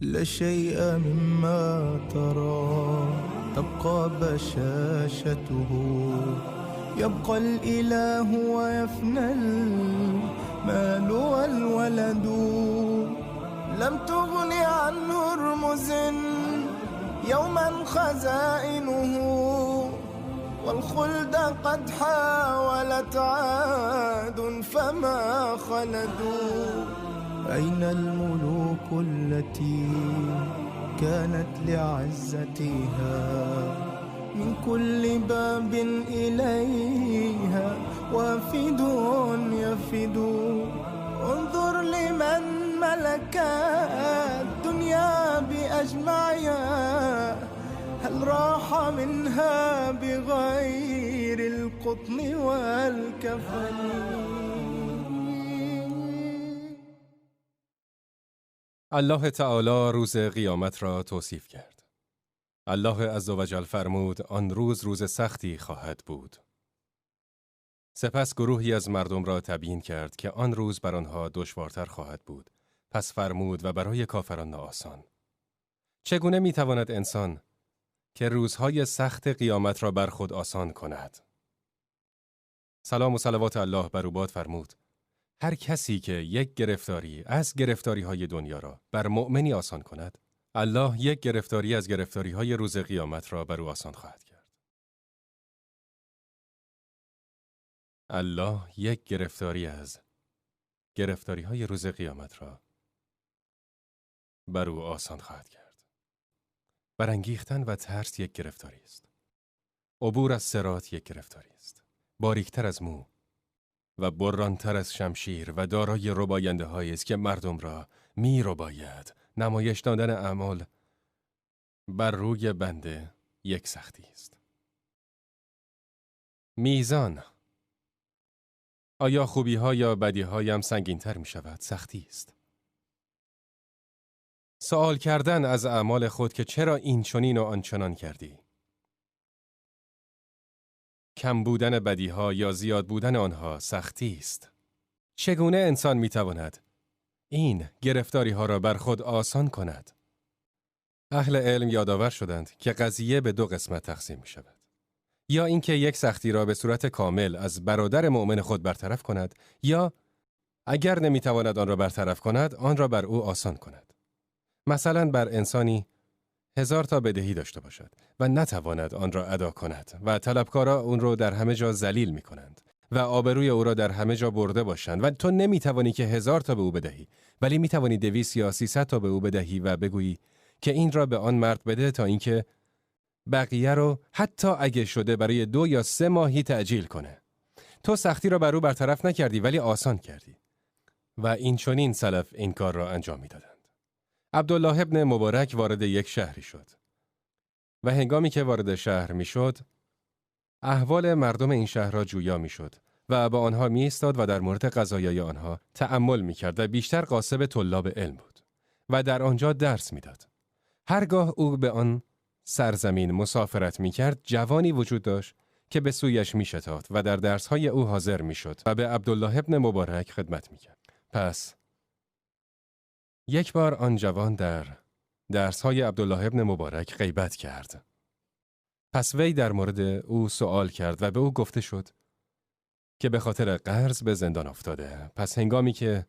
لا شيء مما ترى تبقى بشاشته، يبقى الإله ويفنى المال والولد. لم تغن عن هرمز يوما خزائنه، والخلد قد حاولت عاد فما خلدوا. أين الملوك التي كانت لعزتها من كل باب إليها وافد يفد. انظر لمن ملك الدنيا بأجمعها، هل راح منها بغير القطن والكفن. الله تعالی روز قیامت را توصیف کرد. الله عزوجل فرمود آن روز روز سختی خواهد بود. سپس گروهی از مردم را تبیین کرد که آن روز بر آنها دشوارتر خواهد بود. پس فرمود و برای کافران آسان. چگونه میتواند انسان که روزهای سخت قیامت را بر خود آسان کند؟ سلام و صلوات الله بر او باد فرمود هر کسی که یک گرفتاری از گرفتاری‌های دنیا را بر مؤمنی آسان کند، الله یک گرفتاری از گرفتاری‌های روز قیامت را بر او آسان خواهد کرد. الله یک گرفتاری از گرفتاری‌های روز قیامت را بر او آسان خواهد کرد. برانگیختن و ترس یک گرفتاری است. عبور از صراط یک گرفتاری است. باریکتر از مو و برانتر از شمشیر و دارای رباینده هایی است که مردم را می رباید. نمایش دادن اعمال بر روی بنده یک سختی است. میزان. آیا خوبی ها یا بدی هایم سنگین تر می شود؟ سختی است. سوال کردن از اعمال خود که چرا این چنین و آنچنان کردی؟ کم بودن بدیها یا زیاد بودن آنها سختی است. چگونه انسان میتواند این گرفتاری ها را بر خود آسان کند؟ اهل علم یادآور شدند که قضیه به دو قسمت تقسیم می شود. یا اینکه یک سختی را به صورت کامل از برادر مؤمن خود برطرف کند، یا اگر نمیتواند آن را برطرف کند، آن را بر او آسان کند. مثلا بر انسانی 1000 تا بدهی داشته باشد و نتواند آن را ادا کند و طلبکارا اون را در همه جا ذلیل می کنند و آبروی او را در همه جا برده باشند و تو نمی توانی که 1000 تا به او بدهی، ولی می توانی 200 یا 300 تا به او بدهی و بگویی که این را به آن مرد بده تا اینکه بقیه رو حتی اگه شده برای 2 یا 3 ماهی تعجیل کنه. تو سختی را بر او برطرف نکردی ولی آسان کردی. و این چنین سلف این کار را انجام می دادند. عبدالله ابن مبارک وارد یک شهری شد و هنگامی که وارد شهر می شد، احوال مردم این شهر را جویا می شد و با آنها می ایستاد و در مورد قضایای آنها تأمل می کرد و بیشتر قاصب طلاب علم بود و در آنجا درس می داد. هرگاه او به آن سرزمین مسافرت می کرد، جوانی وجود داشت که به سویش می شتافت و در درسهای او حاضر می شد و به عبدالله ابن مبارک خدمت می کرد. پس یک بار آن جوان در درسهای عبدالله ابن مبارک غیبت کرد. پس وی در مورد او سوال کرد و به او گفته شد که به خاطر قرض به زندان افتاده. پس هنگامی که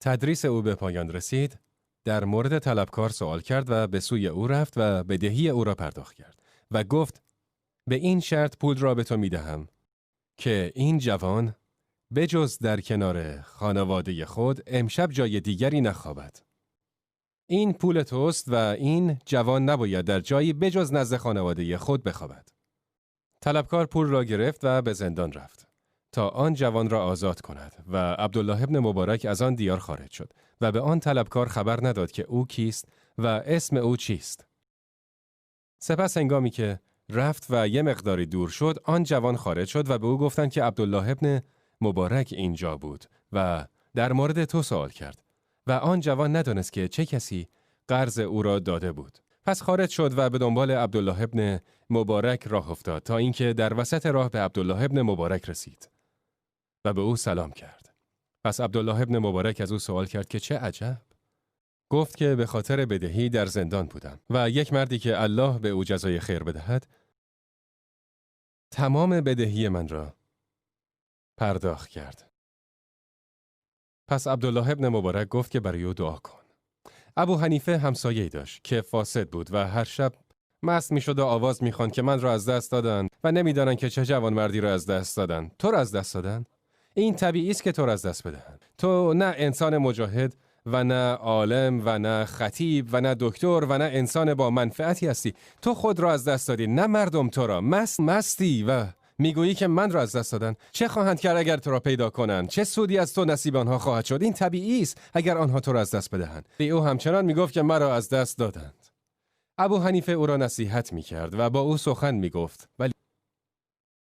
تدریس او به پایان رسید، در مورد طلبکار سوال کرد و به سوی او رفت و بدهی او را پرداخت کرد و گفت به این شرط پول را به تو می دهم که این جوان بجز در کنار خانواده خود امشب جای دیگری نخوابد. این پول توست و این جوان نباید در جایی بجز نزد خانواده خود بخوابد. طلبکار پول را گرفت و به زندان رفت تا آن جوان را آزاد کند و عبدالله ابن مبارک از آن دیار خارج شد و به آن طلبکار خبر نداد که او کیست و اسم او چیست. سپس هنگامی که رفت و یه مقداری دور شد، آن جوان خارج شد و به او گفتند که عبدالله ابن مبارک اینجا بود و در مورد تو سوال کرد و آن جوان ندانست که چه کسی قرض او را داده بود. پس خارج شد و به دنبال عبدالله ابن مبارک راه افتاد تا اینکه در وسط راه به عبدالله ابن مبارک رسید و به او سلام کرد. پس عبدالله ابن مبارک از او سوال کرد که چه عجب؟ گفت که به خاطر بدهی در زندان بودم و یک مردی که الله به او جزای خیر بدهد تمام بدهی من را پرداخت کرد. پس عبدالله ابن مبارک گفت که برای او دعا کن. ابو حنیفه همسایه‌ای داشت که فاسد بود و هر شب مست میشد و آواز میخواند که من را از دست دادند و نمیدانند که چه جوانمردی را از دست دادند. تو را از دست دادن؟ این طبیعی است که تو را از دست بدهند. تو نه انسان مجاهد و نه عالم و نه خطیب و نه دکتر و نه انسان با منفعتی هستی. تو خود را از دست دادی، نه مردم تو را. مستی و میگویی که من را از دست دادن. چه خواهند کرد اگر تو را پیدا کنند؟ چه سودی از تو نصیب آنها خواهد شد؟ این طبیعی است اگر آنها تو را از دست بدهند. او همچنان میگفت که مرا از دست دادند. ابو حنیفه او را نصیحت میکرد و با او سخن میگفت، ولی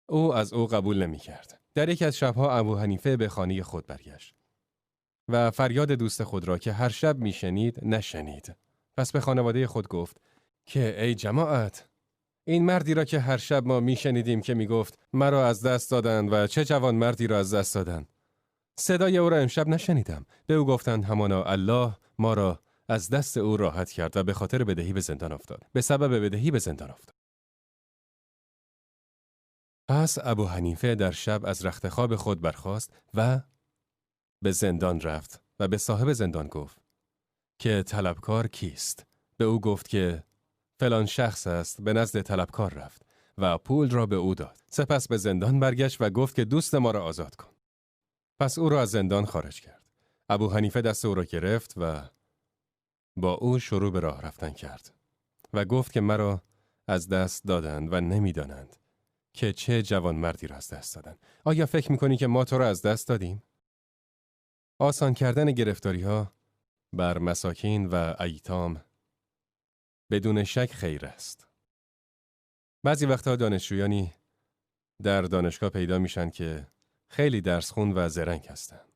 او از او قبول نمیکرد. در یکی از شبها ابو حنیفه به خانه خود برگشت و فریاد دوست خود را که هر شب میشنید نشنید. پس به خانواده خود گفت که ای جماعت، این مردی را که هر شب ما میشنیدیم که میگفت مرا از دست دادند و چه جوان مردی را از دست دادند، صدای او را امشب نشنیدم. به او گفتند همانا الله ما را از دست او راحت کرد و به خاطر بدهی به زندان افتاد. به سبب بدهی به زندان افتاد. پس ابو حنیفه در شب از رخت خواب خود برخاست و به زندان رفت و به صاحب زندان گفت که طلبکار کیست؟ به او گفت که فلان شخص است. به نزد طلبکار رفت و پول را به او داد. سپس به زندان برگشت و گفت که دوست ما را آزاد کن. پس او را از زندان خارج کرد. ابو حنیفه دست او را گرفت و با او شروع به راه رفتن کرد و گفت که مرا از دست دادند و نمیدانند که چه جوان مردی را از دست دادند. آیا فکر میکنی که ما تو را از دست دادیم؟ آسان کردن گرفتاری ها بر مساکین و ایتام بدون شک خیر است. بعضی وقتها دانشجویانی در دانشگاه پیدا میشن که خیلی درسخون و زرنگ هستند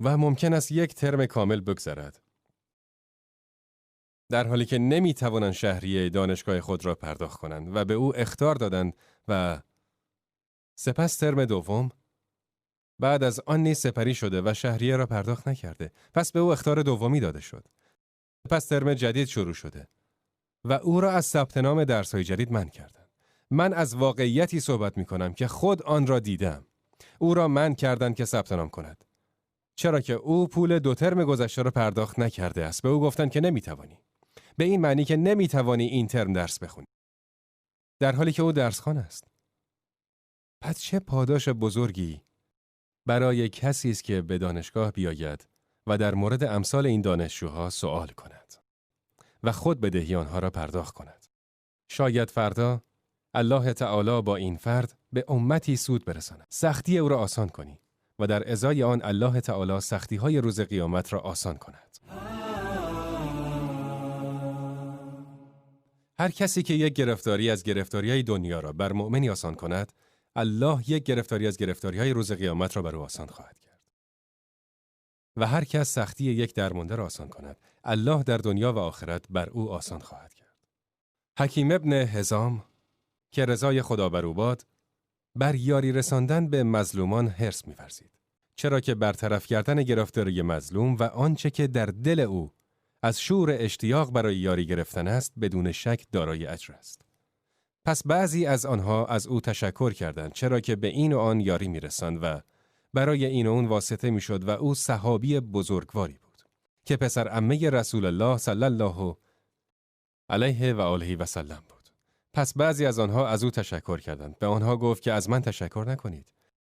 و ممکن است یک ترم کامل بگذرد در حالی که نمیتوانند شهریه دانشگاه خود را پرداخت کنند و به او اخطار دادند و سپس ترم دوم بعد از آن نیز سپری شده و شهریه را پرداخت نکرده. پس به او اخطار دومی داده شد. پس ترم جدید شروع شده و او را از ثبت نام درس‌های جدید منع کردند. من از واقعیتی صحبت می‌کنم که خود آن را دیدم. او را منع کردند که ثبت نام کند، چرا که او پول دو ترم گذشته را پرداخت نکرده است. به او گفتند که نمی‌توانی. به این معنی که نمی‌توانی این ترم درس بخونی، در حالی که او درسخوان است. پس چه پاداش بزرگی برای کسی است که به دانشگاه بیاید و در مورد امثال این دانشجوها سوال کند و خود بدهی آنها را پرداخت کند. شاید فردا الله تعالی با این فرد به امتی سود برساند. سختی او را آسان کنی و در ازای آن الله تعالی سختی‌های روز قیامت را آسان کند. هر کسی که یک گرفتاری از گرفتاری‌های دنیا را بر مؤمنی آسان کند، الله یک گرفتاری از گرفتاری‌های روز قیامت را بر او آسان خواهد کرد. و هر کس سختی یک درمانده را آسان کند، الله در دنیا و آخرت بر او آسان خواهد کرد. حکیم ابن حزام که رضای خدا بر او باد، بر یاری رساندن به مظلومان حرص می‌ورزید، چرا که برطرف کردن گرفتاری مظلوم و آنچه که در دل او از شور اشتیاق برای یاری گرفتن است، بدون شک دارای اجر است. پس بعضی از آنها از او تشکر کردند، چرا که به این و آن یاری می‌رساند و برای این و اون واسطه می‌شد و او صحابی بزرگواری بود که پسر عمه رسول الله صلی الله علیه و آله و سلم بود. پس بعضی از آنها از او تشکر کردند. به آنها گفت که از من تشکر نکنید.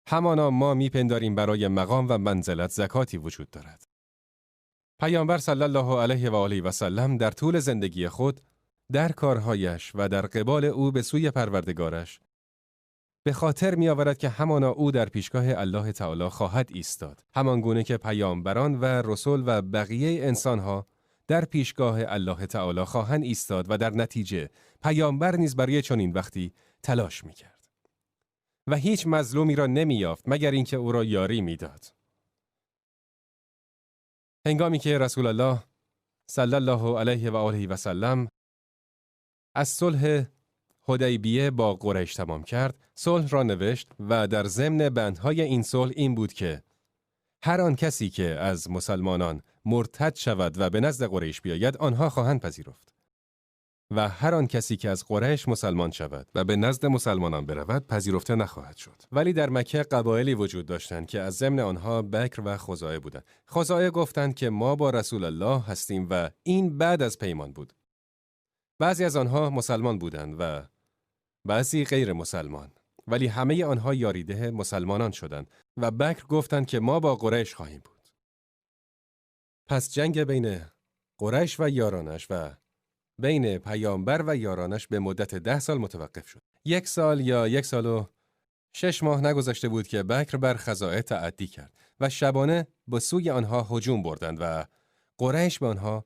همانا ما میپنداریم برای مقام و منزلت زکاتی وجود دارد. پیامبر صلی الله علیه و آله و سلم در طول زندگی خود در کارهایش و در قبال او به سوی پروردگارش به خاطر می آورد که همانا او در پیشگاه الله تعالی خواهد ایستاد، همان گونه که پیامبران و رسول و بقیه انسانها در پیشگاه الله تعالی خواهند ایستاد و در نتیجه پیامبر نیز برای چنین وقتی تلاش می کرد و هیچ مظلومی را نمی یافت مگر اینکه او را یاری می داد. هنگامی که رسول الله صلی الله علیه و آله و سلم از صلح حدیبیه با قریش تمام کرد، صلح را نوشت و در ضمن بندهای این صلح این بود که هر آن کسی که از مسلمانان مرتد شود و به نزد قریش بیاید، آنها خواهند پذیرفت. و هر آن کسی که از قریش مسلمان شود و به نزد مسلمانان برود، پذیرفته نخواهد شد. ولی در مکه قبایلی وجود داشتند که از ضمن آنها بکر و خزاعه بودند. خزاعه گفتند که ما با رسول الله هستیم و این بعد از پیمان بود. بعضی از آنها مسلمان بودند و بعضی غیر مسلمان، ولی همه آنها یاریده مسلمانان شدند و بکر گفتند که ما با قریش خواهیم بود. پس جنگ بین قریش و یارانش و بین پیامبر و یارانش به مدت 10 سال متوقف شد. 1 سال یا 1 سال و 6 ماه نگذشته بود که بکر بر خزاعه تعدی کرد و شبانه به سوی آنها هجوم بردند و قریش به آنها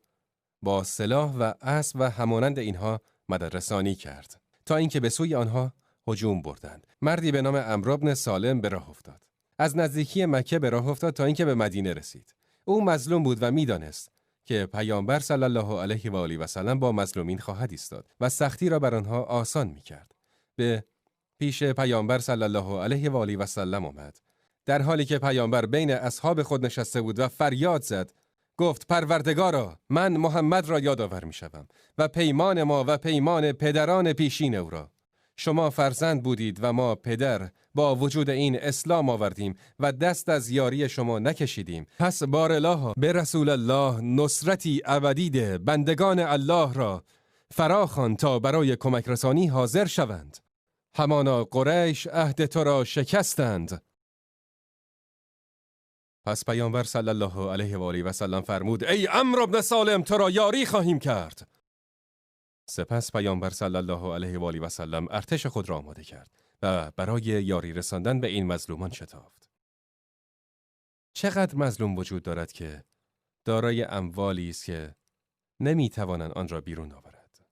با سلاح و اسب و همانند اینها مدد رسانی کرد تا اینکه به سوی آنها هجوم بردند. مردی به نام عمرو بن سالم به راه افتاد. از نزدیکی مکه به راه افتاد تا اینکه به مدینه رسید. او مظلوم بود و میدانست که پیامبر صلی الله علیه و آله و سلم با مظلومین خواهد ایستاد و سختی را بر آنها آسان میکرد. به پیش پیامبر صلی الله علیه و آله و سلم آمد، در حالی که پیامبر بین اصحاب خود نشسته بود و فریاد زد، گفت: پروردگارا، من محمد را یادآور میشوم و پیمان ما و پیمان پدران پیشین او را. شما فرزند بودید و ما پدر، با وجود این اسلام آوردیم و دست از یاری شما نکشیدیم. پس بار الله، به رسول الله نصرتی ابدی ده، بندگان الله را فراخوان تا برای کمک رسانی حاضر شوند. همانا قریش عهد تو را شکستند. پس پیامبر صلی الله علیه و آله و سلم فرمود: ای عمرو بن سالم، تو را یاری خواهیم کرد. سپس پیامبر صلی الله علیه و آله و سلم ارتش خود را آماده کرد و برای یاری رساندن به این مظلومان شتافت. چقدر مظلوم وجود دارد که دارای اموالی است که نمیتوانند آن را بیرون آورد.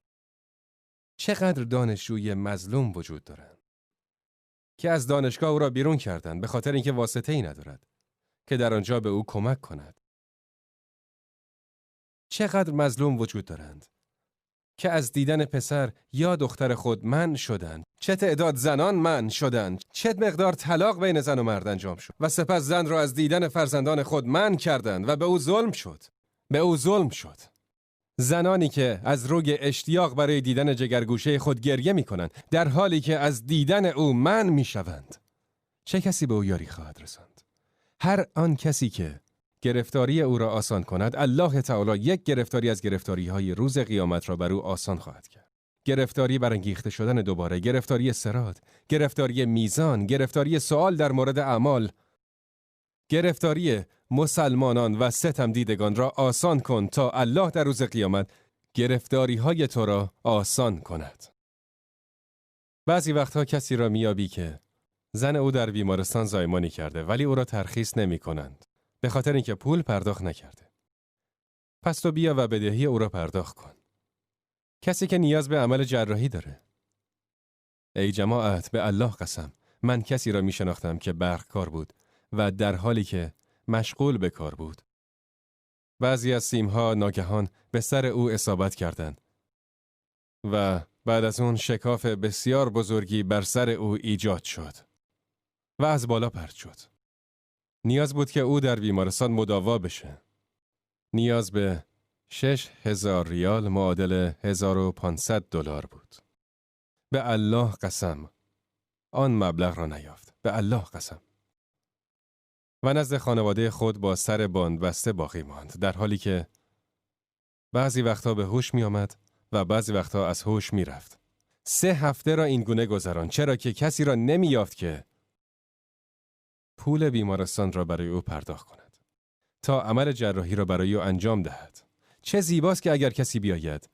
چقدر دانشجوی مظلوم وجود دارند که از دانشگاه او را بیرون کردند به خاطر اینکه واسطه ای ندارد که در آنجا به او کمک کند. چقدر مظلوم وجود دارند که از دیدن پسر یا دختر خود منع شدند. چه تعداد زنان منع شدند. چه مقدار طلاق بین زن و مرد انجام شد و سپس زن را از دیدن فرزندان خود منع کردند و به او ظلم شد. به او ظلم شد. زنانی که از روی اشتیاق برای دیدن جگرگوشه خود گریه می کنند، در حالی که از دیدن او منع می شوند. چه کسی به او یاری خواهد رساند؟ هر آن کسی که گرفتاری او را آسان کند، الله تعالی یک گرفتاری از گرفتاری های روز قیامت را بر او آسان خواهد کرد. گرفتاری برانگیخته شدن دوباره، گرفتاری صراط، گرفتاری میزان، گرفتاری سوال در مورد اعمال، گرفتاری مسلمانان و ستم دیدگان را آسان کن تا الله در روز قیامت گرفتاری های تو را آسان کند. بعضی وقتها کسی را میابی که زن او در بیمارستان زایمانی کرده، ولی او را ترخیص نمی کنند به خاطر اینکه پول پرداخت نکرده. پس تو بیا و بدهی او را پرداخت کن. کسی که نیاز به عمل جراحی داره. ای جماعت، به الله قسم، من کسی را می شناختم که برقکار بود و در حالی که مشغول به کار بود، بعضی از سیمها ناگهان به سر او اصابت کردند و بعد از اون شکاف بسیار بزرگی بر سر او ایجاد شد و از بالا پرت شد. نیاز بود که او در بیمارستان مداوا بشه. نیاز به 6000 ریال معادل 1500 دلار بود. به الله قسم، آن مبلغ را نیافت. به الله قسم. و نزد خانواده خود با سر باند بسته باقی ماند، در حالی که بعضی وقتها به هوش می آمد و بعضی وقتها از هوش می رفت. 3 هفته را این گونه گذراند، چرا که کسی را نمی یافت که پول بیمارستان را برای او پرداخت کند تا عمل جراحی را برای او انجام دهد. چه زیباست که اگر کسی بیاید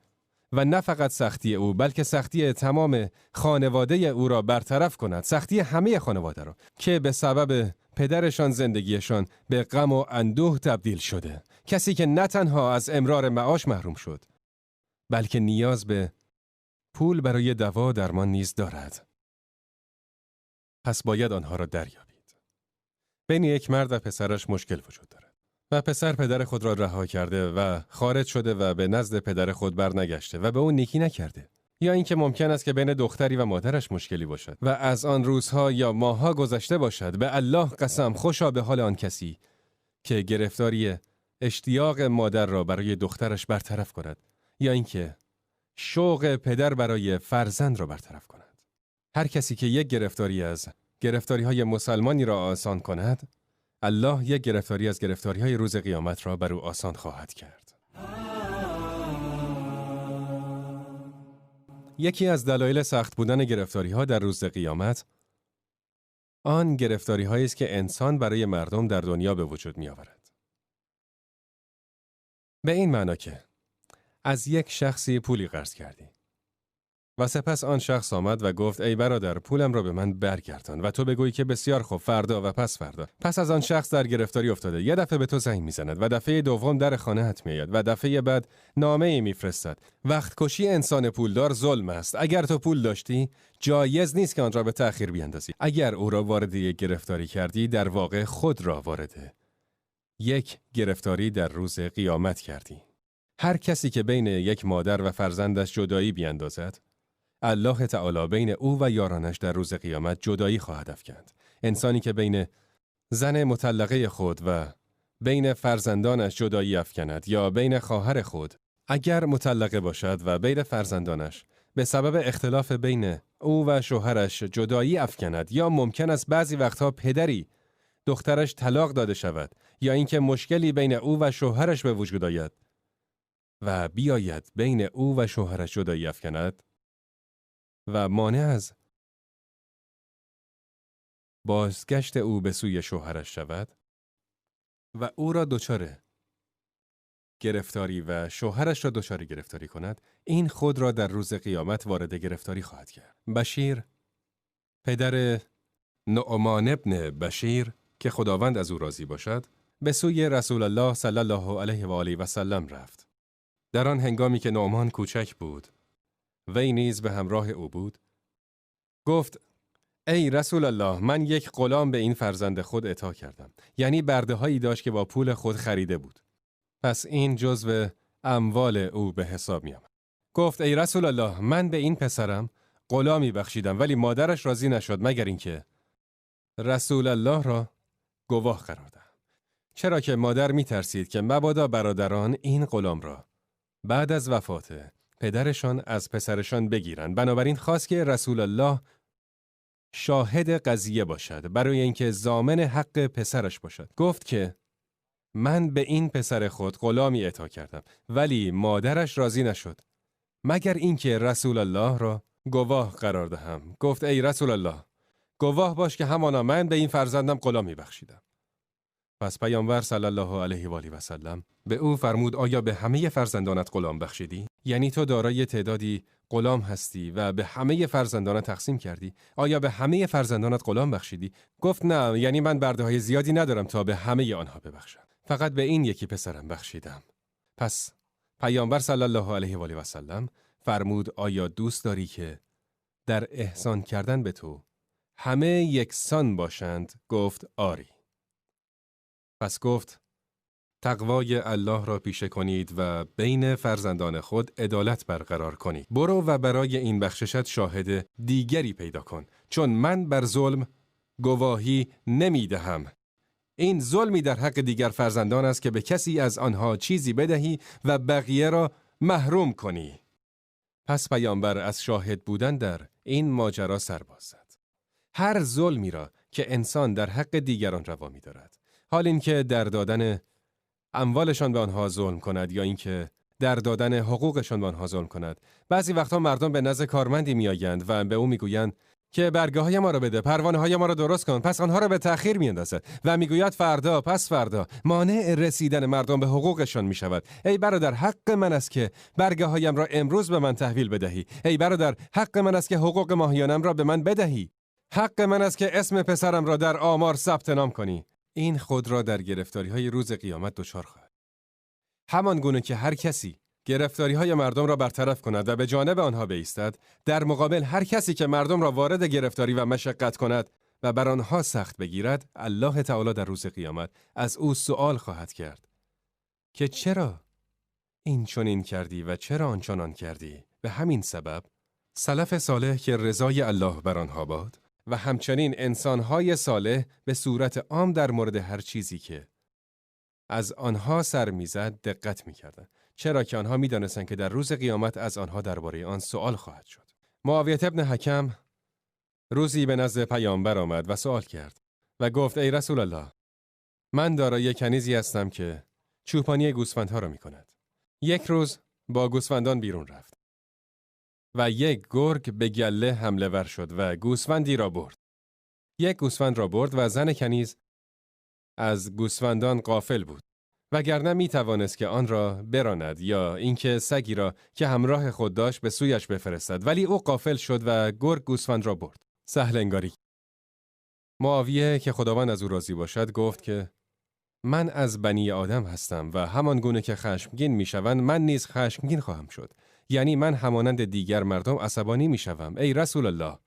و نه فقط سختی او، بلکه سختی تمام خانواده او را برطرف کند، سختی همه خانواده را که به سبب پدرشان زندگیشان به غم و اندوه تبدیل شده. کسی که نه تنها از امرار معاش محروم شد، بلکه نیاز به پول برای دوا درمان نیز دارد. پس باید آنها را دریابید. بین یک مرد و پسرش مشکل وجود دارد و پسر پدر خود را رها کرده و خارج شده و به نزد پدر خود برنگشته و به او نیکی نکرده. یا اینکه ممکن است که بین دختری و مادرش مشکلی باشد و از آن روزها یا ماهها گذشته باشد. به الله قسم، خوشا به حال آن کسی که گرفتاری اشتیاق مادر را برای دخترش برطرف کند یا اینکه شوق پدر برای فرزند را برطرف کند. هر کسی که یک گرفتاری از گرفتاری های مسلمانی را آسان کند، الله یک گرفتاری از گرفتاری های روز قیامت را بر او آسان خواهد کرد. یکی از دلایل سخت بودن گرفتاری ها در روز قیامت آن گرفتاری هایی است که انسان برای مردم در دنیا به وجود می آورد. به این معنا که از یک شخصی پولی قرض کردی و سپس آن شخص آمد و گفت ای برادر، پولم را به من برگردان، و تو بگویی که بسیار خوب، فردا و پس فردا. پس از آن شخص در گرفتاری افتاده، یه دفعه به تو زنگ میزند و دفعه دوم در خانه‌ات میآید و دفعه بعد نامه‌ای میفرستد. وقت کشی انسان پولدار ظلم است. اگر تو پول داشتی جایز نیست که آن را به تأخیر بیاندازی. اگر او را وارد یک گرفتاری کردی، در واقع خود را وارد یک گرفتاری در روز قیامت کردی. هر کسی که بین یک مادر و فرزندش جدایی بیاندازد، الله تعالی بین او و یارانش در روز قیامت جدایی خواهد افکند. انسانی که بین زن مطلقه خود و بین فرزندانش جدایی افکند یا بین خواهر خود اگر مطلقه باشد و بین فرزندانش به سبب اختلاف بین او و شوهرش جدایی افکند، یا ممکن است بعضی وقتها پدری دخترش طلاق داده شود یا اینکه مشکلی بین او و شوهرش به وجود آید و بیاید بین او و شوهرش جدایی افکند و مانع از بازگشت او به سوی شوهرش شود و او را دچار گرفتاری و شوهرش را دچار گرفتاری کند، این خود را در روز قیامت وارد گرفتاری خواهد کرد. بشیر، پدر نعمان ابن بشیر که خداوند از او راضی باشد، به سوی رسول الله صلی الله علیه و آله و سلم رفت. در آن هنگامی که نعمان کوچک بود، وی نیز به همراه او بود، گفت ای رسول الله، من یک غلام به این فرزند خود عطا کردم. یعنی برده هایی داشت که با پول خود خریده بود. پس این جزو اموال او به حساب می آمد. گفت ای رسول الله، من به این پسرم غلامی بخشیدم، ولی مادرش راضی نشد مگر اینکه رسول الله را گواه قرار دهم. چرا که مادر می ترسید که مبادا برادران این غلام را بعد از وفات پدرشان از پسرشان بگیرند. بنابراین خواست که رسول الله شاهد قضیه باشد، برای اینکه ضامن حق پسرش باشد. گفت که من به این پسر خود غلامی اعطا کردم، ولی مادرش راضی نشد مگر اینکه رسول الله را گواه قرار دهم. گفت ای رسول الله، گواه باش که همانا من به این فرزندم غلامی بخشیدم. پس پیامبر صلی الله علیه و آله و سلم به او فرمود آیا به همه فرزندانت غلام بخشیدی؟ یعنی تو دارای تعدادی غلام هستی و به همه فرزندانت تقسیم کردی؟ آیا به همه فرزندانت غلام بخشیدی؟ گفت نه، یعنی من برده‌های زیادی ندارم تا به همه آنها ببخشم، فقط به این یکی پسرم بخشیدم. پس پیامبر صلی الله علیه و آله و سلم فرمود آیا دوست داری که در احسان کردن به تو همه یکسان باشند؟ گفت آری. پس گفت تقوای الله را پیشه کنید و بین فرزندان خود عدالت برقرار کنید. برو و برای این بخششت شاهد دیگری پیدا کن، چون من بر ظلم گواهی نمی دهم. این ظلمی در حق دیگر فرزندان است که به کسی از آنها چیزی بدهی و بقیه را محروم کنی. پس پیامبر از شاهد بودن در این ماجرا سر باز زد. هر ظلمی را که انسان در حق دیگران روا می دارد، حال اینکه در دادن اموالشان به آنها ظلم کند یا اینکه در دادن حقوقشان به آنها ظلم کند. بعضی وقتها مردم به نزد کارمندی میآیند و به او میگویند که برگه های ما را بده، پروانه های ما را درست کن. پس آنها را به تأخیر میاندازد و میگوید فردا، پس فردا. مانع رسیدن مردم به حقوقشان میشود. ای برادر، حق من است که برگه هایم را امروز به من تحویل بدهی. ای برادر، حق من است که حقوق ماهیانم را به من بدهی. حق من است که اسم پسرم را در آمار ثبت نام کنی. این خود را در گرفتاری های روز قیامت دچار خواهد. همان گونه که هر کسی گرفتاری های مردم را برطرف کند و به جانب آنها بایستد، در مقابل هر کسی که مردم را وارد گرفتاری و مشقت کند و بر آنها سخت بگیرد، الله تعالی در روز قیامت از او سؤال خواهد کرد که چرا این چنین کردی و چرا آنچنان کردی. به همین سبب سلف صالح که رضای الله بر آنها باد و همچنین انسانهای صالح به صورت عام در مورد هر چیزی که از آنها سر میزد دقت میکردند، چرا که آنها میدانستند که در روز قیامت از آنها درباره آن سوال خواهد شد. معاویه ابن حکم روزی به نزد پیامبر آمد و سوال کرد و گفت ای رسول الله، من دارای کنیزی هستم که چوپانی گوسفندها را میکند. یک روز با گوسفندان بیرون رفت و یک گرگ به گله حمله ور شد و گوسفندی را برد. یک گوسفند را برد و زن کنیز از گوسفندان غافل بود، وگرنه می توانست که آن را براند یا اینکه سگی را که همراه خود داشت به سویش بفرستد، ولی او غافل شد و گرگ گوسفند را برد. سهل انگاری. معاویه که خداوند از او راضی باشد گفت که من از بنی آدم هستم و همان گونه که خشمگین میشوند من نیز خشمگین خواهم شد، یعنی من همانند دیگر مردم عصبانی میشوم. ای رسول الله،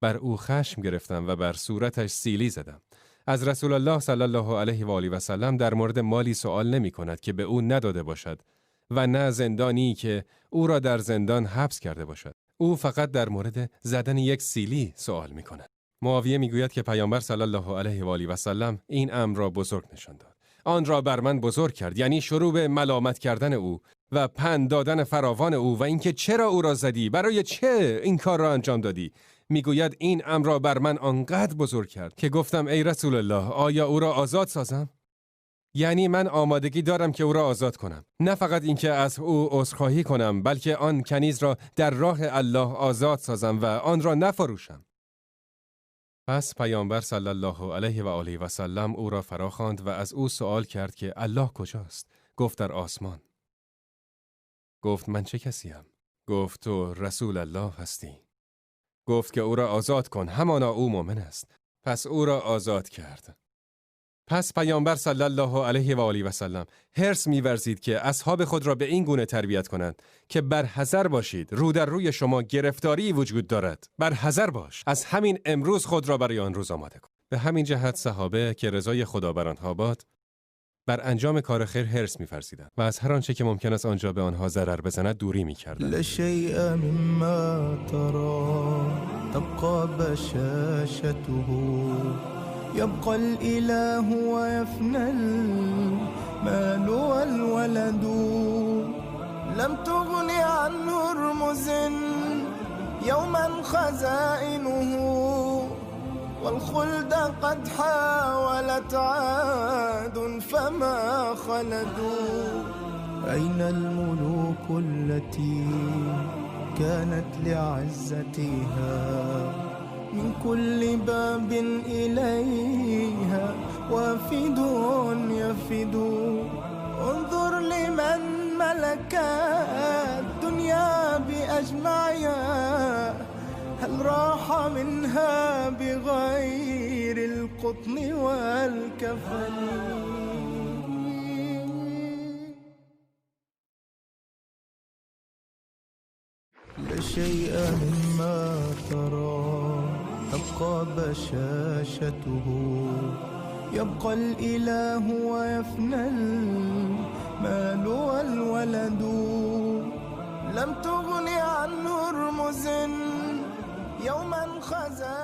بر او خشم گرفتم و بر صورتش سیلی زدم. از رسول الله صلی الله علیه و آله و سلم در مورد مالی سوال نمی کند که به او نداده باشد و نه زندانی که او را در زندان حبس کرده باشد. او فقط در مورد زدن یک سیلی سوال می کند. معاویه می گوید که پیامبر صلی الله علیه و آله و سلم این امر را بزرگ نشان داد. آن را بر من بزرگ کرد، یعنی شروع به ملامت کردن او و پند دادن فراوان او و اینکه چرا او را زدی، برای چه این کار را انجام دادی. میگوید این امر را بر من آنقدر بزرگ کرد که گفتم ای رسول الله، آیا او را آزاد سازم؟ یعنی من آمادگی دارم که او را آزاد کنم، نه فقط اینکه از او عذرخواهی کنم، بلکه آن کنیز را در راه الله آزاد سازم و آن را نفروشم. پس پیامبر صلی الله علیه و آله و سلم او را فراخواند و از او سوال کرد که الله کجاست؟ گفت در آسمان. گفت من چه کسیم؟ گفت تو رسول الله هستی. گفت که او را آزاد کن، همانا او مؤمن است. پس او را آزاد کرد. پس پیامبر صلی الله علیه و آله و سلم حرص می‌ورزید که اصحاب خود را به این گونه تربیت کنند که بر حذر باشید، رو در روی شما گرفتاری وجود دارد، بر حذر باش، از همین امروز خود را برای آن روز آماده کن. به همین جهت صحابه که رضای خدا بر آنها باد، بر انجام کار خیر حرص می‌ورزیدند و از هر آنچه که ممکن است آنجا به آنها ضرر بزند دوری می‌کردند. لشیء مما ترى تبقى بشاشته يبقى الإله ويفنى المال والولد لم تغن عن هرمز يوما خزائنه والخلد قد حاولت عاد فما خلدوا أين الملوك التي كانت لعزتها من كل باب إليها وافد يفد انظر لمن ملك الدنيا بأجمعها هل راح منها بغير القطن والكفن. لا شيء مما ترى تبقى بشاشته يبقى الإله ويفنى المال والولد لم تغن عن هرمز يوما خزائنه.